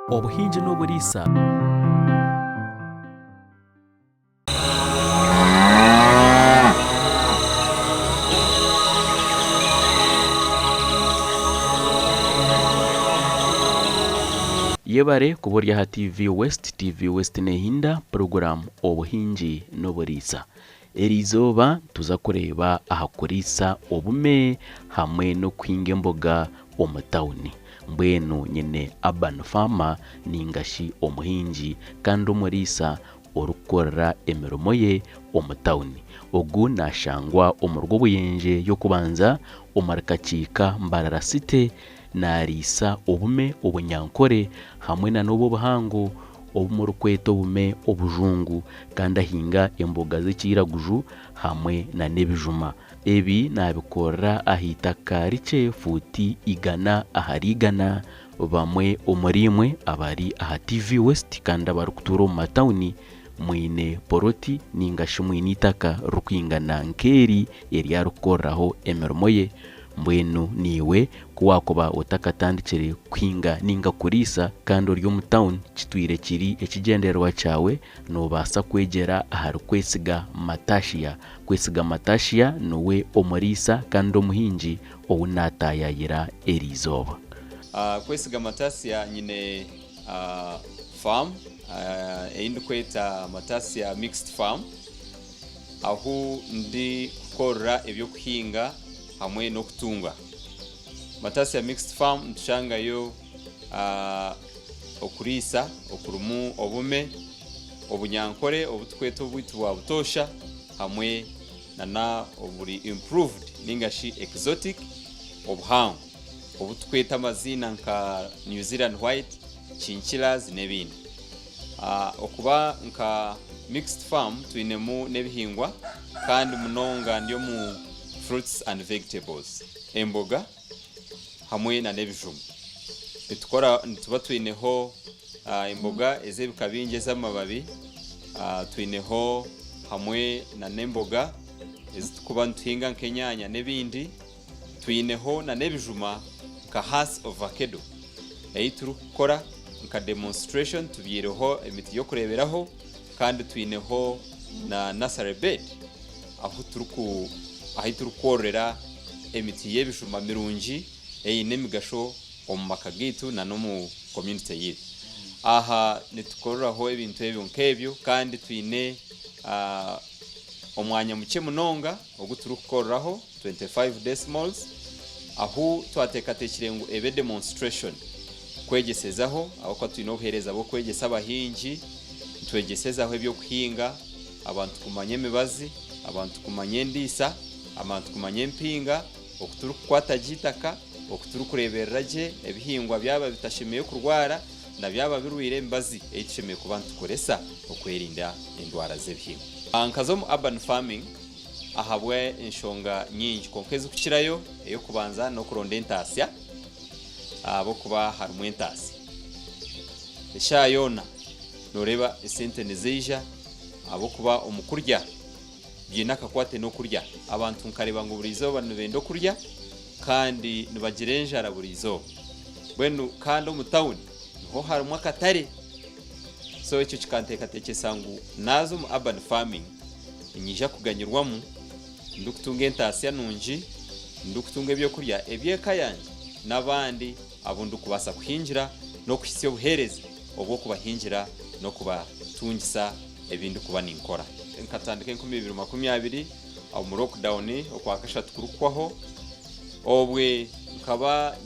Obuhingi n'oburiisa. Yebare kuba ori aha TV West, TV West nehinda puroguraamu Obuhingi n'Oburiisa. Eriizooba nituza kureeba aha kuriisa obume hamwe n'okuhinga emboga omu tawuni. Mbwenu nyine Urban Farmer ninga shi omuhingi kandi omuriisa orikukorera emirimo ye omu tawuni. Ogu nashangwa omu Rwobuyenje y'okubanza omuri Kakiika Mbarara City nariisa obume obunyankore hamwe nana obw'obuhango obu murikweta obume obujungu kandi ahinga emboga z'ekiiraguju hamwe nana ebijuma. Ebi naabikorera aha itaka rikye fuuti igana ahari igana. Bamwe omuriimwe abari aha TV West kandi abarikutuura omu matawuni mwine poroti nainga shi mwine eitaka ririkwingana nk'eri eri arikukoreraho emirimo ye. Mbwenu naiwe ku waakuba otakatandikire kuhinga nainga kuriisa kandi ori omu tawuni kitwire kiri ekigyendererwa kyawe, noobaasa kwegyera ahari Kwesiga Matashia. Kwesiga Matashia niwe omuriisa kandi omuhingi ou naataayaayira eri izooba. Kwesiga Matashia nyine faamu ei ndikweta Matashia Mixed Farm ahu ndikukorera eby'okuhinga hamwe n'okutunga. Matashia Mixed Farm nitushangayo okuriisa okurimu obume, obunyankore obu turikweta obwaitu bwa butoosha hamwe nana oburi improved ninga shi exotic obuhango obu turikweta amaziina nka New Zealand white, chinchillas n'ebindi. Okuba nka mixed farm twinemu n'ebihingwa kandi munonga ndi omu fruits and vegetables, emboga hamwe nana ebijuma. Nitukora nituba twineho emboga ez'ebika bingi ez'amababi, twineho hamwe nana emboga ezi turikuba nituhinga nk'enyaanya n'ebindi, twineho nana ebijuma nka Hass Ovakedo ei turikukora nka demonstration tubyaireho emiti y'okureeberaho kandi twineho na nursery bed ahu turiku ahu turikwororera emiti y'ebijuma mirungi eine emigasho omu maka gaitu na n'omu community yaitu. Aha nitukoreraho ebintu ebyo nk'ebyo kandi twine omwanya mukye munonga ogu turikukoreraho, 25 decimals, ahu twateekateekire ngu ebe demonstration kwegyesezaho ahabw'okuba twine obuheereza bw'okwegyesa abahingi, nitwegyesezaho eby'okuhinga, abantu kumanya emibazi, abantu kumanya endiisa, abantu kumanya empinga, oku turikukwata gye eitaka, oku turikureeberera gye ebihingwa byaba bitashemereire kurwara na byaba birwaire emibazi ei tushemereire kuba nitukoresa okwerinda endwara z'ebihingwa. Nkaza omu urban farming ahabw'enshonga nyingi kwonka ezirikukirayo ey'okubanza n'okuronda entaasya ahabw'okuba harimu entaasya. Eshaaha yoona nooreeba esente niziija ahabw'okuba omu kurya biine akakwate n'okurya. Abantu nkareeba ngu buri izooba nibenda okurya kandi nibagira enjara buri izooba. Mbwenu kandi omu tawuni niho harimu akatare. So ekyo kikanteekateekyesa ngu naaza omu urban farming niinyija kuganyirwamu ndikutunga entaasya nungi, ndikutunga eby'okurya eby'eka yangye n'abandi abu ndikubaasa kuhingira n'okuhitsya obuheereza obw'okubahingira n'okubatungisa ebi ndikuba ninkora. Nkatandika 2020 omu lockdown okwakashatu kurikuhwaho, obwe nkaba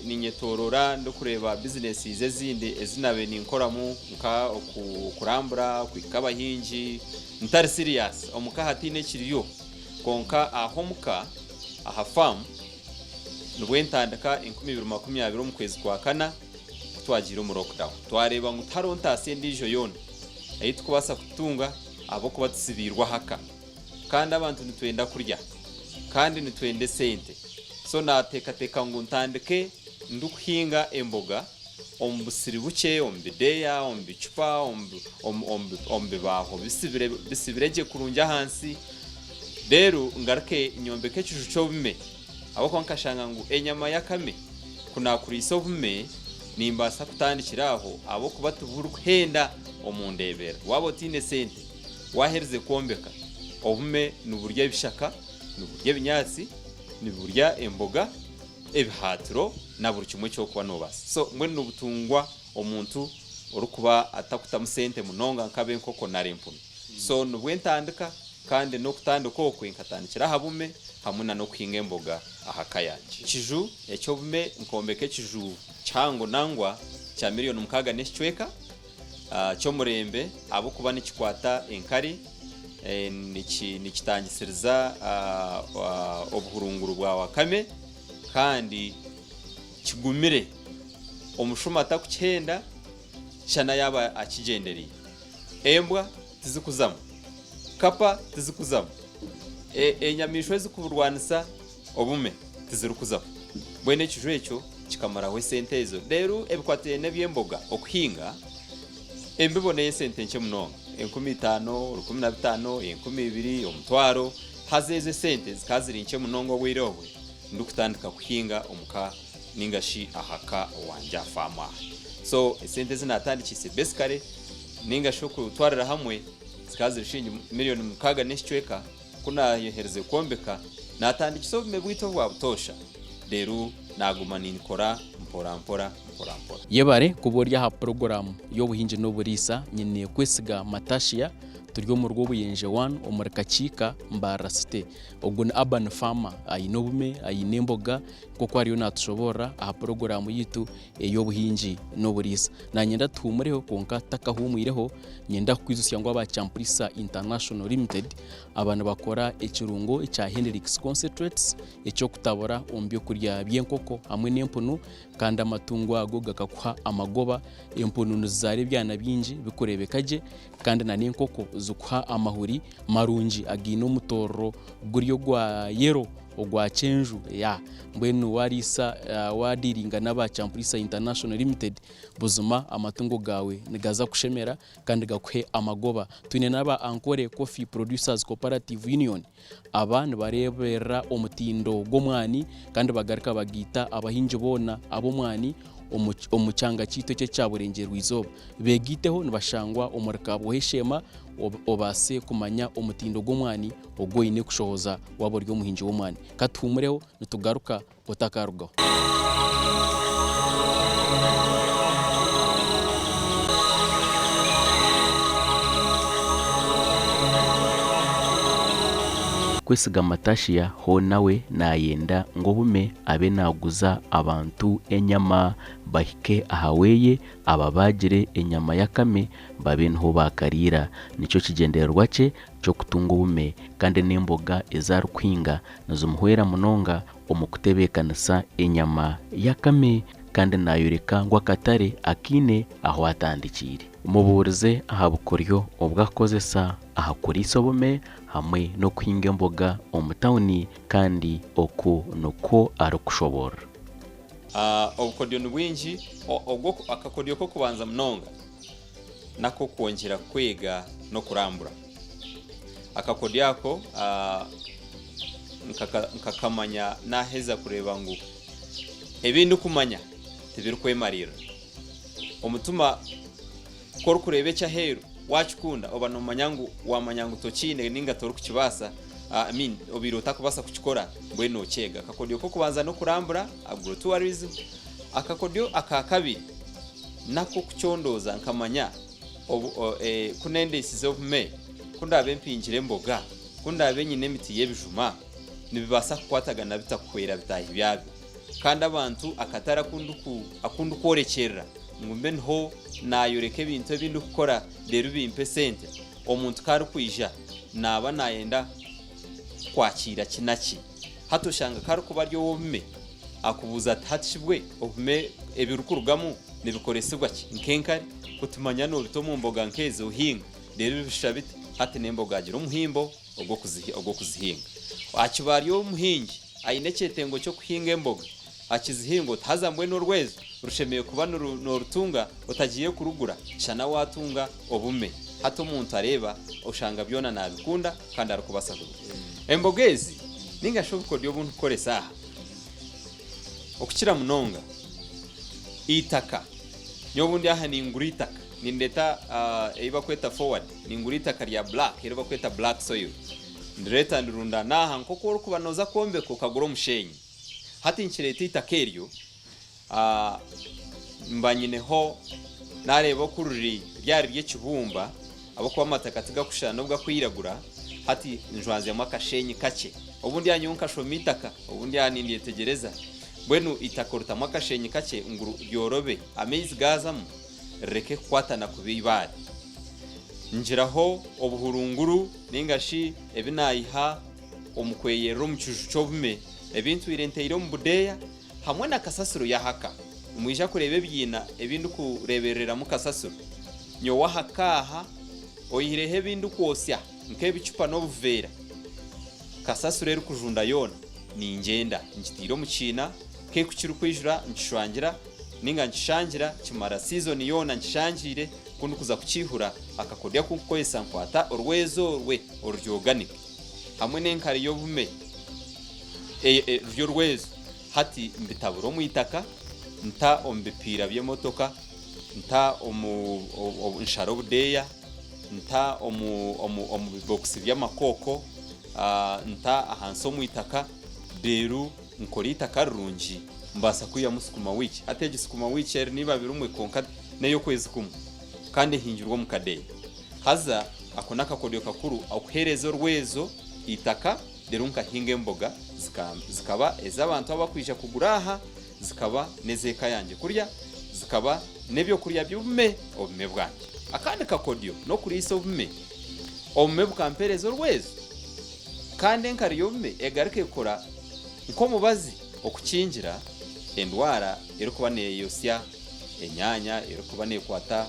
ninyetoorora ndikureeba bizinesi ezindi ezi naabaire ninkoramu nka okurambura, okuhika abahingi ntari serious omuka hataine ekiriyo kwonka aha omuka aha faamu nibwo ntandika 2020 omu kwezi kwa kana ku twagiire omu lockdown twareeba ngu tihariho ntaasya endiijo yoona ei turikubaasa kutunga ahabw'okuba tutsibiirwe aha ka kandi abantu nitwenda kurya kandi nitwenda esente so naateekateeka ngu ntandike ndikuhinga emboga omu busiri bukye, omu bideeya, omu bicupa, omu bibaaho bisibire gye kurungi ahansi reero ngaruke nyombeke ekiju ky'obume ahabw'okuba nkashanga ngu enyama y'akame ku naakuriisa obume. Nimbaasa kutandikira aho ahabw'okuba tiburikuhenda omu ndeeberera. Waaba otaine sente, waaherize kwombeka, obume niburya ebishaka, niburya ebinyaatsi, niburya emboga, ebihaatiro na buri kimwe eki orikuba noobaasa. So mbwenu nibutungwa omuntu orikuba atakutamu sente munonga nk'ab'enkoko nari empunu. So nibwo entandika kandi n'okutandika okwe nkatandikira aha bume hamwe na n'okuhinga emboga aha ka yangye. Ekiju eky'obume nkombeka ekiju kihango nangwa kya miriyoni mukaaga n'ekicweka ky'omurembe ahabw'okuba nikikwata enkari, nikitangisiriza obuhurunguru bwa wakame kandi kigumire omushuma takukihenda shana yaaba akigyendereire. Embwa tizikuzamu, kapa tizikuzamu, enyamaishwa ezikurwanisa obume tizirikuzamu. Mbwenu ekiju ekyo kikamaraho esente ezo. Reero ebikwatiraine n'eby'emboga okuhinga, embibo n'ey'esente nkye munonga, 5000, 1500, 2000, omutwaro. Haza ezo esente zikaba ziri nkye munonga obwire obwe ndikutandika kuhinga omu ka ninga shi aha ka owangye aha faamu aha. So esente ezi naatandikiise basically ninga shi okutwarira hamwe zikaba ziri shiringi miriyoni mukaaga n'ekicweka. Ku naayeherize kwombeka, naatandikisa obume bwaitu obwa butoosha, reero naaguma ninkora mporampora mporampora. Yebare kuba ori aha puroguraamu y'obuhingi n'oburiisa. Nyine Kwesiga Matashia, turi omu Rwobuyenje One omuri Kakiika, Mbarara City. Ogu ni Urban Farmer, aine obume, aine emboga nk'oku ariyo naatushoboorora aha puroguraamu yaitu ey'obuhingi n'oburiisa. Naanyenda tuhuumureho kwonka tutakahuumwireho, niinyenda kukwijutsya ngu aba Champrisa International Limited aba nibakora ekirungo ekya Henrix Concentrates eky'okutabura omu by'okurya by'enkoko hamwe n'empunu kandi amatungo ago gakakuha amagoba. Empunu nizizaara ebyana bingi bikureebeka gye kandi n'enkoko zikuha amahuri marungi againe omutoororo guri ogwa yero. ogwa kyenju ya mbwenu wariisa wadiringa n'aba Champrisa International Limited buzima amatungo gaawe nigaza kushemera kandi gakuhe amagoba. Twine n'aba Ankole Coffee Producers Cooperative Union aba nibareeberera omutindo gw'omwani kandi bagaruka bagaita abahingi boona ab'omwani omu kyanga kyaitu eki ekya Burengyerwa Izooba. Beegaiteho nibashangwa omuri Kabwohe Sheema obaase kumanya omutindo gw'omwani ogu oine kushohoza waaba ori omuhingi w'omwani. Ka tuhuumureho nitugaruka otakarugaho. Kwesiga Matashia hoona we naayenda ngu obume abe naaguza abantu enyama bahike aha weeye ababaagire enyama y'akame babe niho baakariira. Nikyo kigyendererwa kye ky'okutunga obume kandi n'emboga ezi arikuhinga nizimuhwera munonga omu kutebeekanisa enyama y'akame kandi naayoreka ngu akatare akaine ahu atandikiire. Mubuurize aha bukoryo obu arikukozesa aha kuriisa obume hamwe n'okuhinga emboga omu tauni kandi oku nikwo arikushoboorora. Obukodyo ni bwingi. Akakodyo k'okubanza munonga n'ak'okwongyera kwega n'okurambura. Akakodyo ako nkakamanya naaheza kureeba ngu ebi ndikumanya tibirikwemariirira. Omutima ku orikureeba eky'aheeru waakikunda oba noomanya ngu waamanya ngu tokiine nainga torikukibaasa, I mean obaire otakubaasa kukikora mbwenu nookyega. Akakodyo k'okubanza n'okurambura, Agro-tourism. Akakodyo aka kabiri n'ak'okucondooza nkamanya obu ku nendeisize obume, ku ndaabe mpingire emboga, ku ndaabe nyine emiti y'ebijuma, nibibaasa kukwatagana bita kuhwera bitaahi byabyo. Kandi abantu akatare aku ndikworekyerera ngu mbe niho naayoreka ebintu ebi ndikukora reero bimpe esente, omuntu ku arikwija naaba naayenda kwakiira ki na ki. Hati oshanga ku arikuba ari ow'obume, akubuuza ati, Hati shi bwe obume ebirikurugamu nibikoresibwa ki? Nk'enkari, ku tumanya noobita omu mboga nk'ezi ohinga, reero bishusha biti, hati n'emboga agira omuhimbo ogw'okuzihinga. Akiba ari omuhingi aine ekyetengo ky'okuhinga emboga, akizihinga oti haza mbwenu orwezo rushemereire kuba noorutunga otagiire kurugura, shana waatunga obume. Hati omuntu areeba oshanga byona naabikunda kandi arikubaasa kubikora. Emboga ezi nainga shi obukodyo obu ndikukoresa aha, okukira munonga. Eitaka, nyowe obundi aha ningura eitaka, nindeeta ei bakweta forward, ningura eitaka rya black eri bakweta black soil, ndireeta ndirundaana aha nk'oku orikuba nooza kwombeka okagura omusheenyi. Hati nkireeta eitaka eryo, mba nyineho naareeba oku riri ryaba riri ekibumba ahabw'okuba amataka tigakushushana n'obu gakwiragura, hati njwanzyamu akasheenyi kakye. Obundi aha nyowe nkashoma eitaka, obundi aha nindyetegyereza. Mbwenu eitaka oritamu akasheenyi kakye ngu ryorobe, amaizi gaazamu rireke kukwatana kuba eibaare. Ngiraho obuhurunguru nainga shi ebi naiha omu kweyerera omu kiju ky'obume, ebi ntwire ntaire omu budeeya hamwe na kasasiro y'ahaka. Nimwija kureeba ebiina ebi ndikureebereramu kasasiro. Nyowe ahaka aha, oihireho ebi ndikwotsya nk'ebicupa n'obuveera, kasasiro erikujunda yoona ningyenda ngitaire omu kiina, ku kirikwijura nkishwangira nainga nkishangira kimara siizoni yoona nkishangiire, ku ndikuza kukiihura akakodyo aku nkukozesa nkwata orwezo orwe oruri organic hamwe n'enkari y'obume ruri orwezo hati mbitabura omu itaka nta omu bipiira by'emotoka nta omu nshara obudeeya nta omu omu bibokisi by'amakooko nta ahansi omu itaka reero nkora eitaka rirungi mbaasa kwihamu sukuma wiki. Hati egi sukuma wiki eri niiba birumwe kwonka n'ey'okwezi kumwe kandi ehingirwe omu kadeeya. Haza ako n'akakodyo kakuru okuheereza orwezo eitaka reero nkahinga emboga zikaba ez'abantu abakwija kugura aha, zikaba n'ez'eka yangye kurya, zikaba n'eby'okurya by'obume, obume bwangye. Akandi kakodyo n'okuriisa obume. Obume bukampeereza orwezo kandi enkari y'obume egaruka ekora nk'omubazi okukingira endwara erikuba neeyosya enyaanya, erikuba neekwata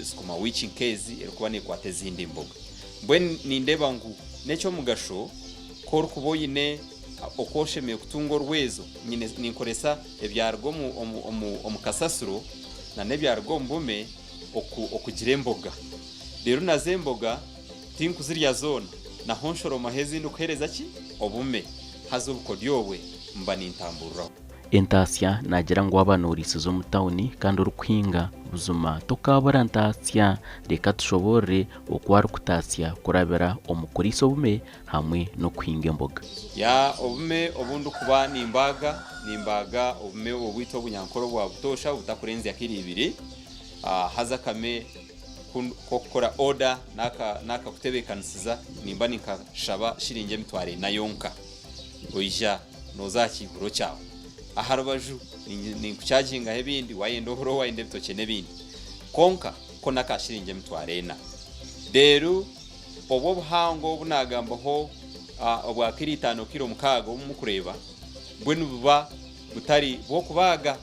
sukuma wiki nk'ezi, erikuba neekwata ezindi mboga. Mbwenu nindeeba ngu n'eky'omugasho ku orikuba oine oku oshemereire kutunga orwezo. Nyine ninkoresa ebyaruga omu kasasiro n'ebyaruga omu bume okugira emboga. Reero nazo emboga tinkuzirya zoona, naho nshoromaho ezindi kuheereza ki? Obume. Haza obukodyo obwe mba nintamburiraho. Entaasya naagira ngu waaba nooriisiza omu tauni kandi orikuhinga, buzima tokaabura ntaasya. Reka tushoboorore oku arikutaasya kurabira omu kuriisa obume hamwe n'okuhinga emboga. Ya obume obu ndikuba nimbaaga, nimbaaga obume obwaitu obunyankore obwa butoosha obutakurenzya kiro ibiri. Haza akame ku k'okukora oda n'akakutebeekanisiza nimba ninkashaba shiringi emitwaro ena yonka. Oija nooza aha kiihuro kyawe. Aha rubaju ninkukyagingaho ebindi, waayenda oburo, waayenda ebitookye n'ebindi. Kwonka ko n'aka shiringi emitwaro ena. Reero obwo obuhango obu naagambaho obwa kiro itaano kiro mukaaga obu murikureeba, bwo nibuba butari bw'okubaaga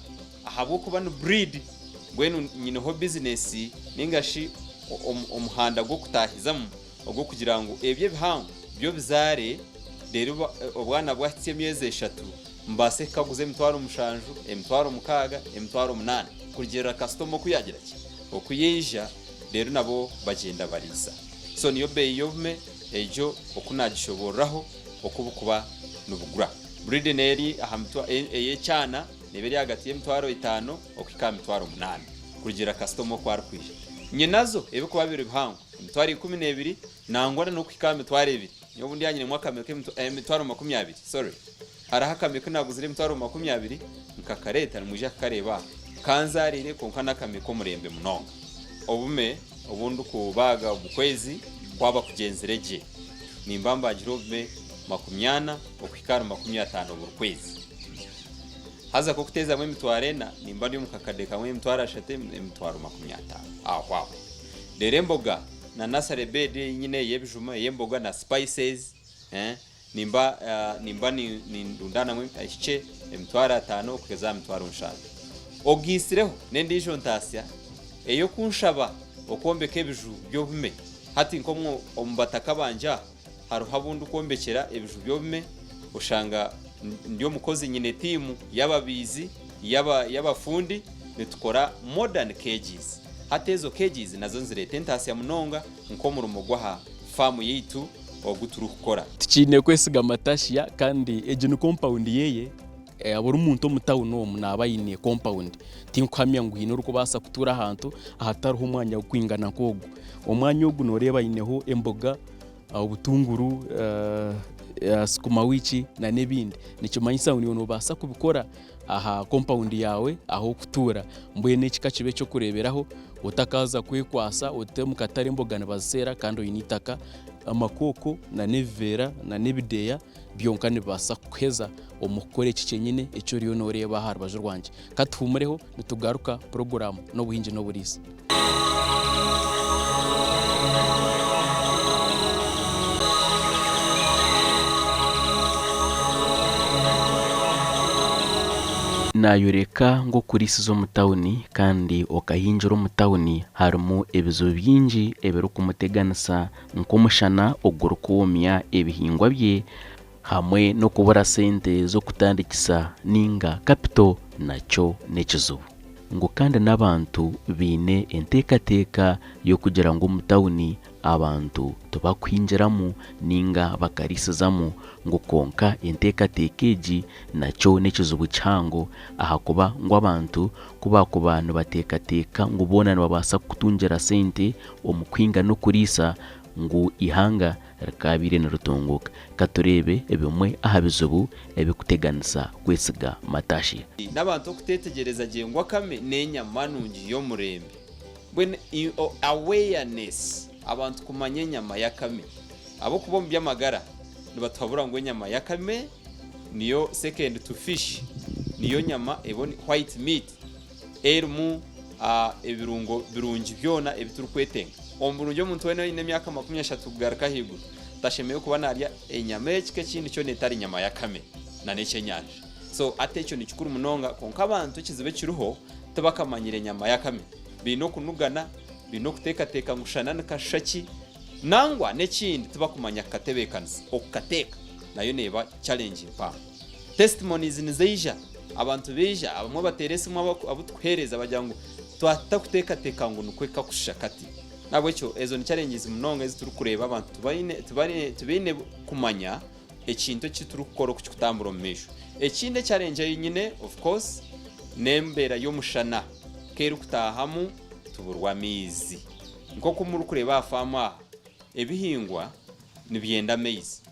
ahabw'okuba ni breed. Mbwenu nyineho bizinesi nainga shi omuhanda gw'okutaahizamu ogw'okugira ngu ebyo ebihango byo bizaare reero obwana bwahitsya emyezi eshatu mbaase kukaguza emitwaro mushanju, emitwaro mukaaga, emitwaro munaana kurugiirira kasitoma oku yaagira ki, oku yaija reero nabo bagyenda bariisa. So niyo beeyi y'obume egyo oku naagishoboororaho oku bukuba nibugura. Breed n'eri aha mitwaro ey'ekyana neeba eri ahagati y'emitwaro etaano okuhika aha mitwaro munaana kurugiirira kasitoma oku arikwija. Nyinazo ebirikuba biri bihango emitwaro 12 nangwa n'okuhika aha mitwaro ebiri. Nyowe obundi aha nyinemu akame k'emitwaro 20, sorry. Hariho akame ku naaguzire emitwaro 20 nkakareeta nimwija kukareeba aha. Kanzaariire kwonka n'akame k'omurembe munonga. Obume obu ndikubaaga omu kwezi kwaba kugyenzire gye, nimba mbaagire obume 40 okuhika ahari 50 buri kwezi. Haza k'okuteezamu emitwaro ena, nimba ndi omu kakadde kamwe emitwaro ashatu, emitwaro 50. Aho aho. Reero emboga na nursery bed ei nyine ey'ebijuma, ey'emboga na spices, nimba nimba nindundanamu ekikye emitwaro ataano okuheza aha mitwaro nshanju. Ogaisireho n'endiijo ntaasya ey'okunshaba okwombeka ebiju by'obume. Hati nk'omu omu bataka bangye aha, hariho abu ndikwombekyera ebiju by'obume, oshanga ndi omukozi nyine tiimu y'ababaizi, y'abafundi nitukora modern cages. Hati ezo cages nazo nizireeta entaasya munonga nk'omurimo gw'aha faamu yaitu ogu turikukora. Tukiine kwesiga Matashia kandi egi ni compound yeye. Buri muntu omu tawuni omu naaba aine kompawundi. Tinkuhamya ngu haine orikubaasa kutuura ahantu ahatariho omwanya gurikwingana nk'ogu. Omwanya ogu nooreeba aineho emboga, obutunguru, sukuma wiki n'ebindi. Nikimanyisa ngu naiwe noobaasa kubikora aha kompawundi yaawe ah'orikutuura. Mbwenu eki ka kibe eky'okureeberaho otakaaza kwekwasa oti omu katare emboga nibaziseera kandi oine eitaka, amakooko n'ebiveera n'ebideeya byonka nibibaasa kukuheza omu kukora eki kyenyine eki oriyo nooreeba aha rubaju rwangye. Ka tuhuumureho nitugaruka puroguraamu n'obuhingi n'oburiisa. Naayoreka ngu okuriisiza omu tauni kandi okahingira omu tauni harimu ebizibu bingi ebirikumuteganisa nk'omushana ogurikwomya ebihingwa bye hamwe n'okubura sente z'okutandikisa ninga kapito nakyo n'ekizibu. Ngu kandi n'abantu baine enteekateeka y'okugira ngu omu tauni abantu tibakuhingiramu ninga bakariisizamu ngu kwonka enteekateeka egi nakyo n'ekizibu kihango ahakuba ngu abantu ku baakuba nibateekateeka ngu boona nibabaasa kutungira sente omu kuhinga n'okuriisa ngu eihanga rikaabaire niritunguuka. Ka tureebe bimwe aha bizibu ebirikuteganisa kwesiga matashi. N'abantu okuteetegyereza gye ngu akame n'enyama nungi y'omurembe. Mbwenu awareness, abantu kumanya enyama y'akame. Ahabw'okuba omu by'amagara nibatuhabura ngu enyama y'akame niyo second to fish, niyo nyama white meat erimu ebirungo birungi byona ebi turikwetenga. Omu burungi omuntu weena oine emyaka 30 kugaruka ahaiguru tashemereire kuba naarya enyama ey'ekika ekindi kyona etari nyama y'akame nana eky'enyanja. So hati ekyo ni kikuru munonga kwonka abantu ekizibu ekiriho tibakamanyire nyama y'akame. Baine okunugana, baine okuteekateeka ngu shana nikashusha ki, nangwa n'ekindi tibakumanya kukatebeekanisa, okukateeka nayo neeba challenge mpango. Testimonies nizaija, abantu baija, abamwe bateera esimu abu tukuheereza bagira ngu twatakuteekateeka ngu nikwo kakushusha kati. N'ahabw'ekyo ezo ni challenges munonga ezi turikureeba abantu tibaine tibaine kumanya ekintu eki turikukora oku kirikutambura omu maisho. Ekindi echallenge ei nyine of course n'embeera y'omushana ku erikutaahamu tuburwa amaizi. Nk'oku murikureeba aha faamu aha, ebihingwa nibyenda amaizi.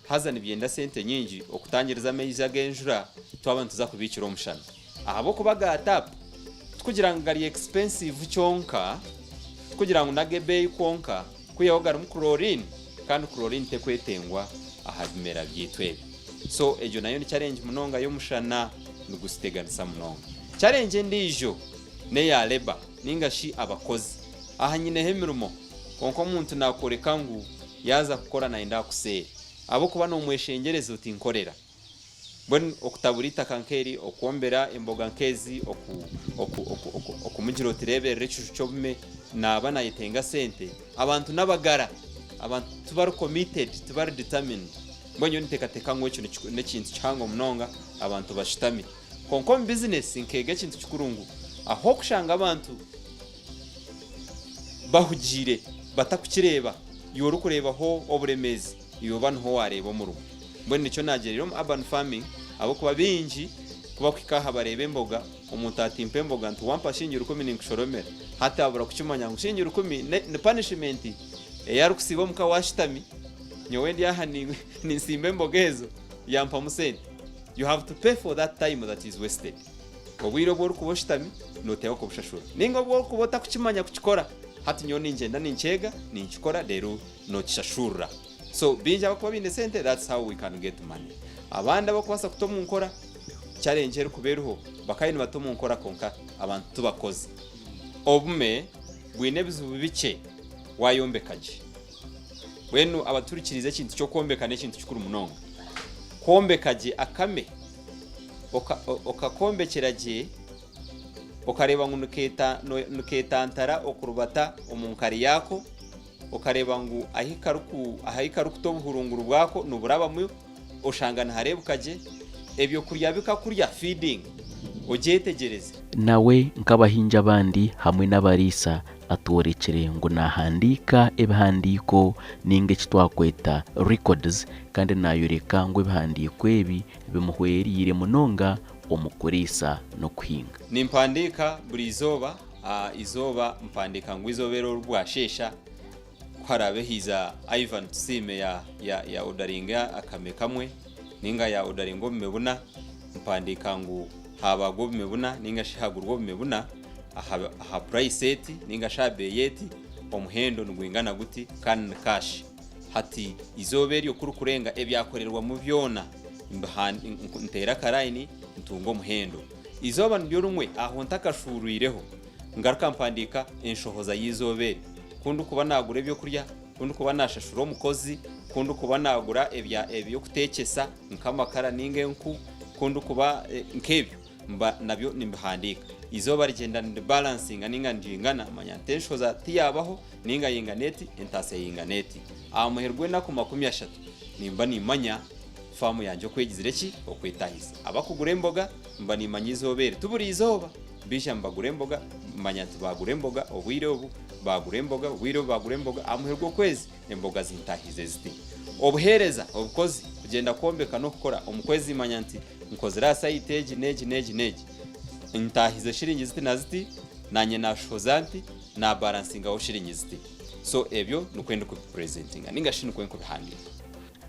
Haza nibyenda sente nyingi okutangiriza amaizi ag'enjura twaba nituza kubiikira omushana. Ahabw'okuba ga tap tikugira ngu gari expensive kyonka, tikugira ngu n'ag'ebeeyi kwonka, kwihaho garimu chlorine kandi chlorine tekwetengwa aha bimera byaitu ebi. So egyo nayo ni challenge munonga y'omushana niguziteganisa munonga. Challenge endiijo n'eya labour ninga shi abakozi. Aha nyineho emirimo kwonka omuntu nakworeka ngu Yaaza kukora nayenda akuseere ahabw'okuba noomweshengyereza oti nkorera. Mbwenu okutabura eitaka nk'eri, okwombera emboga nk'ezi, oku, oku, oku, oku, okumugira oti reeberera ekiju ky'obume, naaba naayetenga sente. Abantu n'abagara. Abantu tibari committed, tibari determined. Mbwenu nyowe ninteekateeka ngu ekyo n'ekintu kihango munonga abantu bashutami. Kwonka omu bizinesi nkeega ekintu kikuru ngu ah'okushanga abantu bahugiire batakukireeba, iwe orikureebaho oburemeezi, iwe oba niho waareeba omurimo. Mbwenu nikyo naagyereire omu urban farming ahabw'okuba baingi ku bakuhika aha bareeba emboga, omuntu ati mpa emboga nti wampa shilingi rukumi ninkushoromera. Hati abura kukimanya ngu shilingi rukumi ni punishment ei arikusiiba omuka we ashutami, nyowe ndi aha ninsimba emboga ezo yampamu sente. You have to pay for that time that is wasted. Obwire obu orikuba oshutami nooteekwa kubushashura. Nainga obu orikuba otakukimanya kukikora, hati nyowe ningyenda ninkyega, ninkikora reero nookishashurira. So baingi abarikuba baine sente that's how we can get money. Abandi abarikubaasa kuta omu nkora, challenge erikuba eriho bakaba nibata omu nkora kwonka abantu tibakoze. Obume bwine ebizibu bikye waayombeka gye. Mbwenu abaturikiriize ekintu ky'okwombeka n'ekintu kikuru munonga. Kwombeka gye akame okakombekyera gye okareeba ngu nikeetantara okurubata omu nkari yaako, okareeba ngu ahi karikuta obuhurunguru bwako niburabamu oshanga nihareebeka gye, ebyokurya bikakurya, feeding, ogyetegyereze. Nawe nk'abahingi abandi hamwe n'abariisa, atworekire ngu naahandiika ebihandiiko nainga eki twakweta records kandi naayoreka ngu ebihandiiko ebi bimuhwereire munonga omu kuriisa n'okuhinga. Nimpandiika buri izooba, izooba mpandiika ngu izooba eri oru bwasheesha ku haraabe haija Ivan Tusiime ya ya ya odaringa akame kamwe ninga ya odaringa obume buna, mpandiika ngu haabagwa obume buna ninga shi hagurwa obume buna aha aha purayisi eti ninga shi aha beeyi eti, omuhendo nigwingana guti kandi ni kaashi. Hati eizooba eryo ku rikurenga ebyakorerwamu byona nteera akarayini ntunga omuhendo. Eizooba niryo rimwe aho ntakashuurwireho ngaruka mpandiika enshohoza y'eizooba eryo. Ku ndikuba naagura ebyokurya, ku ndikuba naashashura omukozi, ku ndikuba naagura eby'okuteekyesa nk'amakara nainga enku, ku ndikuba nk'ebyo. Mba nabyo nimbihandiika. Eizooba rigyenda niribalansinga nainga niringana, manya nti enshoza tiyaabaho nainga yingana eti, entaasya yingana eti. Aha muheru gw'enaku 30 nimba nimanya faamu yangye oku egizire ki, oku etahize. Abakugura emboga mba nimanya eizooba eri, ti buri izooba, baija nibagura emboga, manya nti baagura emboga obwire obu, baagura emboga obwire obu, baagura emboga, aha muheru gw'okwezi emboga zintahize ziti. Obuheereza, obukozi, kugyenda kwombeka n'okukora omu kwezi manya nti Nkozire aha sayiti egi n'egi n'egi n'egi, ntaahize shiringi ziti na ziti, naanye naashohoza nti, naabaransingaho shiringi ziti. So ebyo nikwo ndikubipurezentinga nainga shi nikwo ndikubihandiika.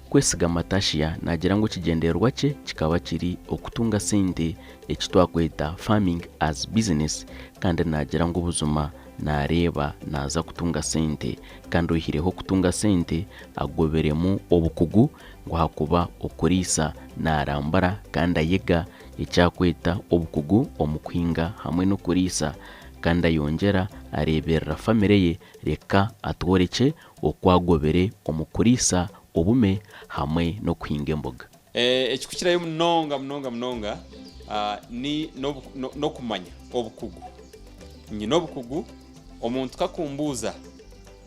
Kwesiga Matashia naagira ngu ekigyendererwa kye kikaba kiri okutunga sente eki twakweta farming as business kandi naagira ngu buzima naareeba naaza kutunga sente kandi oihireho okutunga sente agobiremu obukugu ngu ahakuba okuriisa naarambura kandi ayega eki akweta obukugu omu kuhinga hamwe n'okuriisa kandi ayongyera areeberera famire ye reka atworekye oku agobire omu kuriisa obume hamwe n'okuhinga emboga. Ekikukirayo munonga munonga munonga ni n'okumanya obukugu. Nyine obukugu, omuntu kakumbuuza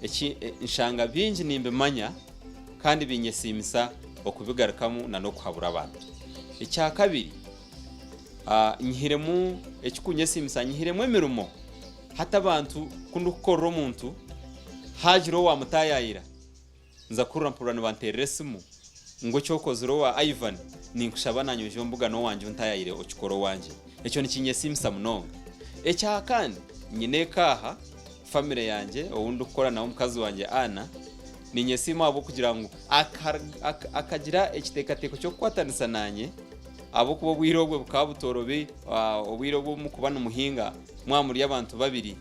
eki nshanga bingi nimbimanya kandi binyesiimisa okubigarukamu na n'okuhabura abantu. Ekyakabiri, nyihiremu ekikunyesiimisa nyihiremu emirimo. Hati abantu ku ndikukorera omuntu haagira owaamutaayaayira nza kuhurira mpurira nibanteerera esimu ngu eki okozire owa Ivan ninkushaba naanye oije ombugane owangye ontaayaayire okikore owangye. Ekyo nikinyesiimisa munonga. Ekyakandi, nyine eka aha, famire yangye ou ndikukora nawe omukazi wangye Anna, ninyesiima ahabw'okugira ngu akagira ekiteekateeko ky'okukwatanisa naanye ahabw'okuba obwire obwe bukaba butoorobi, obwire obu murikuba nimuhinga mwaba muri abantu babiri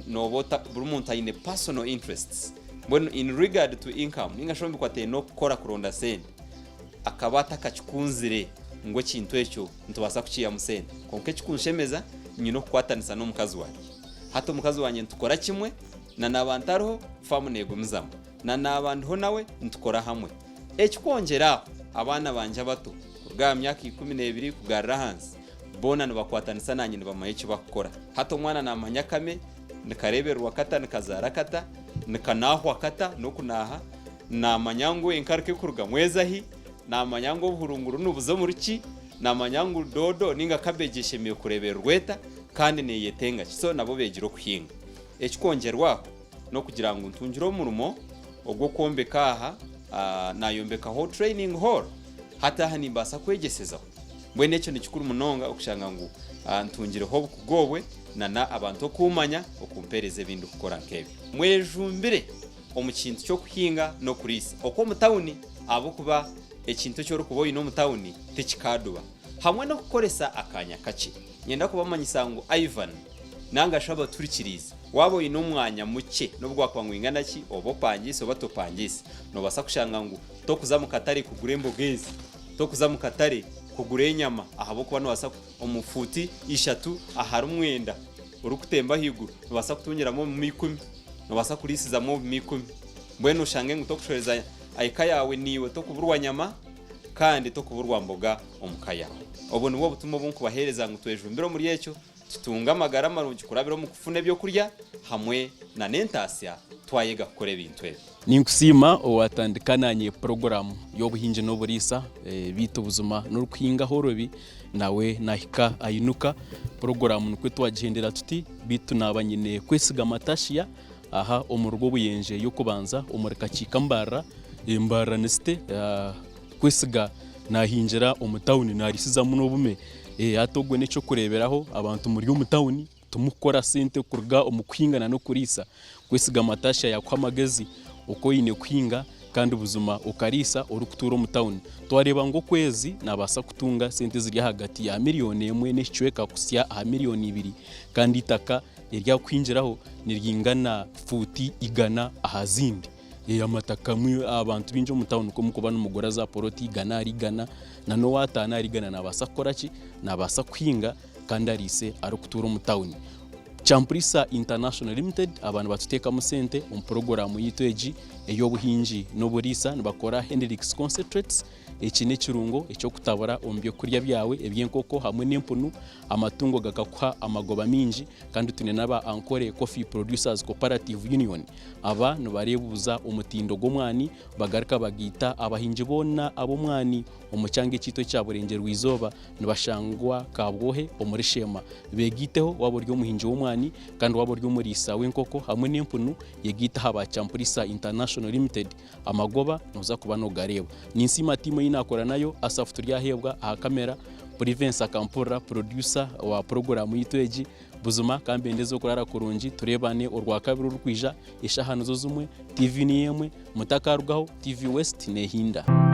nooba buri muntu aine personal interests. Mbwenu in regard to income nainga shi omu bikwataine n'okukora kuronda sente, akaba atakakikunzire ngu ekintu ekyo nitubaasa kukiihamu sente. Kwonka ekikunshemeza nyine okukwatanisa n'omukazi wangye. Hati omukazi wangye nitukora kimwe, na naaba ntariho faamu neegumizamu, na naaba ndiho nawe nitukora hamwe. Ekikwongyera aho, abaana bangye abato kuruga aha myaka 12 kugarura ahansi, boona nibakwatanisa naanye nibamanya eki barikukora. Hati omwana naamanya akame nikareebererwa kata, nikazaara kata, nikanaahwa kata n'okunaaha, naamanya ngu enkaruka erikurugamu eza hi, naamanya ngu obuhurunguru nibuza omuri ki, naamanya ngu doodo nainga kabeegi eshemereire kureebererwa eta kandi neeyetenga ki. So nabo beegire okuhinga. Ekikwongyerwaho n'okugira ngu ntungire omurimo ogw'okwombeka aha, naayombekaho training hall, hati aha nimbaasa kwegyesezaho. Mbwenu ekyo ni kikuru munonga okushanga ngu ntungireho obukugu obwe na n'abantu okuumanya okumpeereza ebi ndikukora nk'ebyo. Mwejumbire omu kintu ky'okuhinga n'okuriisa okw'omu tauni ahabw'okuba ekintu eki orikuba oine omu tauni tikikaaduba hamwe n'okukoresa akaanya kakye. Niinyenda kubamanyisa ngu Ivan nanga shi abaturikiriize, waaba oine omwanya mukye n'obu gwakuba ngwingana ki, oba opangiise oba topangiise, noobaasa kushanga ngu tokuza mu katare kugura emboga ezi, tokuza mu katare kugura enyama ahabw'okuba noobaasa omu fuuti ishatu ahari mwenda orikutemba ahaiguru noobaasa kutungiramu obume ikumi, noobaasa kuriisizamu obume ikumi. Mbwenu oshange ngu tokushoreza eka yaawe naiwe tokuburwa nyama kandi tokuburwa mboga omu ka yaawe. Obwo nibwo butumwa obu nkubaheereza ngu twejumbire omuri ekyo, tutunge amagara marungi kurabira omu kufuna ebyokurya hamwe na n'entaasya. Twayega kukora ebintu ebi. Ninkusiima owatandika nanye puroguramu y'obuhingi n'oburiisa beitu buzima n'orikuhinga ahorobi nawe nahika ainuka. Puroguramu nikwo twagihendera tuti beitu naba nyine kwesiga Matashia aha omu Rwobuyenje y'okubanza omuri Kakiika Mbarara, Mbarara ni city Kwesiga nahingira omu tawuni narisizamu n'obume hati ogwe n'ekyokureberaho abantu muri omu tawuni Timukukora sente kuruga omu kuhinga na n'okuriisa. Kwesiga Matasha yakuha amagezi oku oine kuhinga kandi buzima okariisa orikutuura omu tawuni. Twareeba ngu okwezi nabaasa kutunga sente eziri ahagati ya miriyoni emwe n'ekicweka kuhitsya aha miriyoni ibiri kandi eitaka eri arikuhingiraho niringana fuuti igana aha zindi. Amataka abantu baingi omu tawuni ku murikuba nimugura za poloti igana ahari igana na n'owaataana ahari igana nabaasa kukora ki? Nabaasa kuhinga. Kandi ariise arikutuura omu tawuni. Champurisa International Limited aba nibatuteekamu sente omu puroguraamu yaitu egi ey'obuhingi n'oburiisa nibakora Hendrix Concentrates. Eki n'ekirungo eky'okutabura omu by'okurya byawe eby'enkoko hamwe n'empunu, amatungo gakakuha amagoba maingi. Kandi twine n'aba Ankole Coffee Producers Cooperative Union. Aba nibareebuuza omutindo gw'omwani bagaruka bagaita abahingi boona ab'omwani omu kyanga ekyaitu ekya Burengyerwa-izooba. Nibashangwa Kabwohe omuri Sheema. Beegaiteho waaba ori omuhingi w'omwani kandi waaba ori omuriisa w'enkoko hamwe n'empunu, yegaite aha ba Champurisa International Limited. Amagoba nooza kuba noogareeba. Ninsiima tiimu ei naakora nayo, Asaph Turyaheebwa aha kamera, Purivensi Akampurira purodyusa wa puroguraamu yaitu egi. Buzima ka mbendeze okuraara kurungi, tureebane Orwakabiri orurikwija, eshaaha nizo zimwe, TV niyo emwe, mutakarugaho, TV West neehinda.